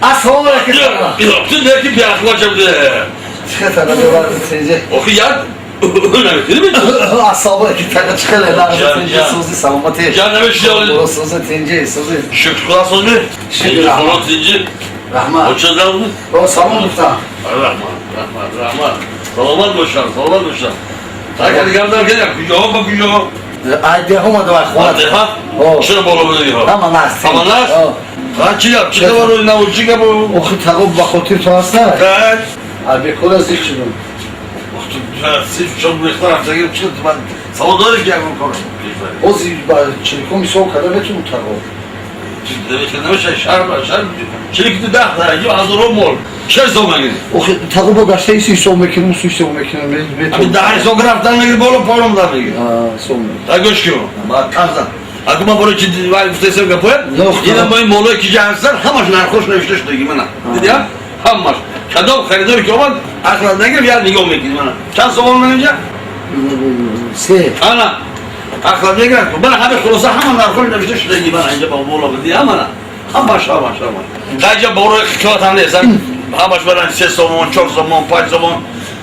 Ассалому алайкум. Ту неки беахлоқ шавде. Чӣ хел тинҷи? Охи як наметунӣ. Ассалому алайкум таға, чӣ хел тинҷи, сӯзи, саломатӣ? Ҷан намеши. Сӯзи, тинҷи, сӯзи. Шукр Худо, сӯзи. Шукр. Худо, тинҷи. Раҳмат. Оча? О, салом гуфтам. Раҳмат, раҳмат, раҳмат. Саломат бошам, саломат бошам. Так, дигар дар куҷо ба куҷо? Ай деҳ омада вай хона. Деҳа? Чиро боло будагиҳо? Ҳама наст. Ҳама наст? Ҳа, чи гап? Чи хабар нав, чи гап? Охи тағо, ба хотир ту ҳаст, на? Так. Ай бекора зик шудам. Чон рехта рафтаги, чи ман савол дорӣ ки ягон кор? Ози ба чиликом ҳисоб карда метавонам, тағо. Намеша, шарм, шарм. Чилики ту 10 та, ҳазорон мол. Чӣ ҳисоб мегирӣ? Охи тағо, бо гашта иси ҳисоб мекунам, усу ҳисоб мекунам. Ами 10 ҳисоб рафтан мегирӣ, боло поён дар мегирӣ. Ҳисоб мекунам. Та гӯш кун. Ма тарзан. Аку ман бори чи вай гуфтаисам гапоя? Ина бо ин молое ки ҷа ҳастан, ҳамаш нархош навишта шудаги мана. Дидӣ, ҳамаш. Кадом харидоре ки омад, ақлан нагирифт, як нигоҳ мекунӣ мана. Чанд сомон ман инҷа? Се. Ана. Ақлан мегирад. Мана ҳама, хулоса, ҳама нархош навишта шудаги мана инҷа ба боло, дидӣ, мана. Ҳамаш, ҳамаш, ҳамаш. Даҷа борои қимат ҳам нест. Ҳамаш баран 3 сомон, 4 сомон, 5 сомон.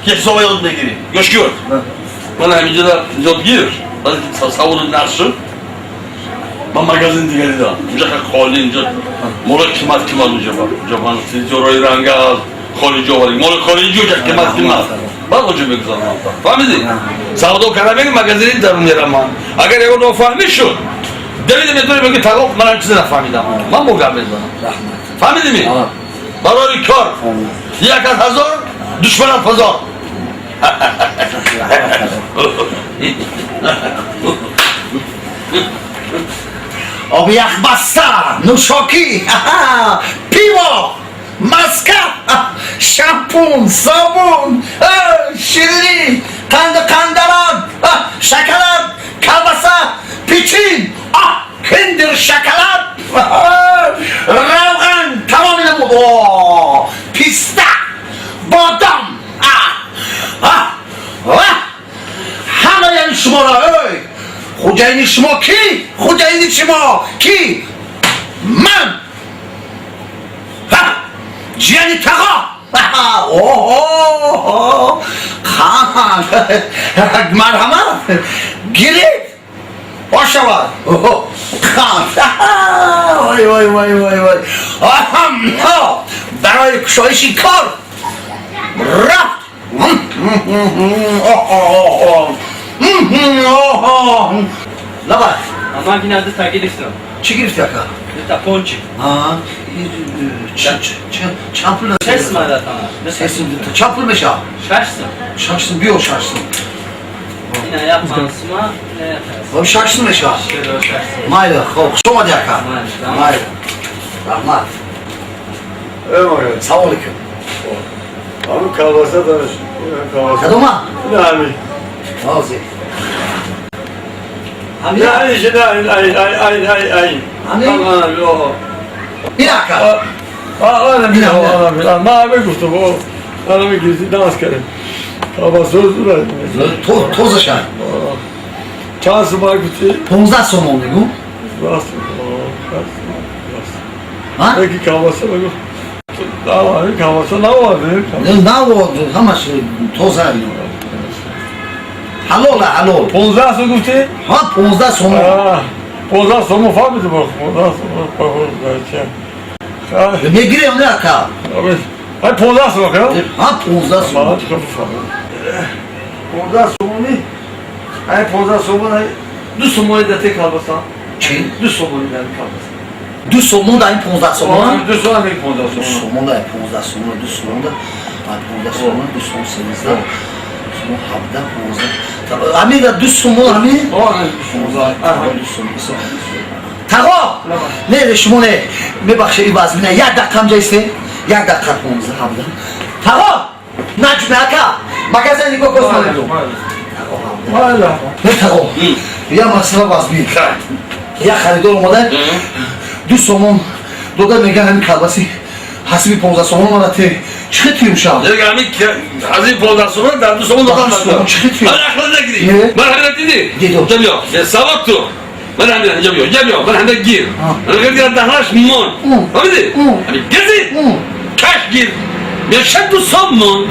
Ки ҳисоба ёд мегирӣ. Гӯш кун. Мана ҳаминҷа ёд гир. Саводи нарх шуд. Ман магазин дига дидам. Унҷа холи, инҷа моли қимат қимат унҷа ба. Унҷа ман сензорҳои ранга аз хориҷ овард. Моли хориҷи унҷа қимат қимат. Баъд онҷо мегузарам. Фаҳмидӣ? Савдо карда меги магазини дарун мерам ман. Агар ягон нофаҳмӣ шуд, давида метавонӣ бигӣ: «Тағо, ман ҳам чизе нафаҳмидам». Ман бо гап мезанам. Фаҳмидӣ ми? Барои кор. Як аз ҳазор, душманат ҳазор. Оби яхбаста, нӯшокӣ, пиво, маска, шампун, собун, ширинӣ, қанду қандалаб, шоколад, колбаса, печин, киндер шоколад, равған, тамоми намуд, писта, бодом, ҳамаи шуморо. Эй, хуҷаини шумо кӣ? Хуҷаини шумо кӣ? Ман ҷияни тағо. Хан, марҳамат, гиред, бошавад. Хан, вой, вой, вой, вой, вой, барои кушоиши кор рафт. Лаба. Ман ки ду та гирифтам. Чӣ гирифти, ака? Дута пончик. Чанд пул? 6 сум датана. 6 сум. Чанд пул мешавад? 6 сум. 6 сум, биё, 6 сум. Ина як 5 сума, ина як. Хоб, 6 сум мешавад. 6 сум. Майли, хоб, хуш омадӣ, ака. Майли, раҳмат. Салом алейкум. Ҳамин колбаса дораш. Кадома? Ҳамин. Ҳозир. Не, ай, ай, ай, ай, ай, ай. Ҳамин? Ин, ака. Ман ҳамин гуфтам, ҳамин гирифти, намаз кардем. Колбаса Тозаша. Чанд сума гуфтӣ? 15 сомон мегӯ. Яки колбаса бигӯ. Колбаса наовардем. Наовард, ҳамаш тоза. Ҳалола, ҳалол. 15 сум гуфтӣ? Ҳа, 15 сомон. 15 сомон, фаҳмидем, 15 сом. Мегирем, не, ака? Ай, 15 сум? Ҳа, 15 сомон. 15 сомони, ай, 15 сомон, ай, 2 сомони дате колбаса. Чӣ? 2 сомони дар колбаса. 2 сомон дар ин 15 сомон? 2 сомон, 15 ду сомон. Сомон дар 15 сомон, 2 сомон дар 15 сомон, 2 сомон, 13 сомон, 17, 15, ҳамин 2 сомон, ҳамин. 2 сомон. Тағо, не, шумо не, мебахшед, ин вазмина, як дақиқа ҳамҷа исте, як дақиқа. 15, 17, тағо, наҷме, ака, магазин нигоҳ кун. Не, тағо, як масъала вазмин. Як харидор омада, 2 сомон дода, мега ҳамин колбаси ҳасиби 15 сомон мана те, чӣ хел тиюм шав? Ҳамин ҳасиби 15 сомон дар 2 сомон додан. Чӣ хел тиюм? Ман ақлан нагирӣ. Ман ҳамина дидӣ? Дидам. Савод ту. من همین اینجا بیا اینجا بیا من همین گیر. آه. من گیر دهنش مون. اوه. فهمیدی؟ اوه. همین گزی. اوه. کش گیر. میشه 2 سومون.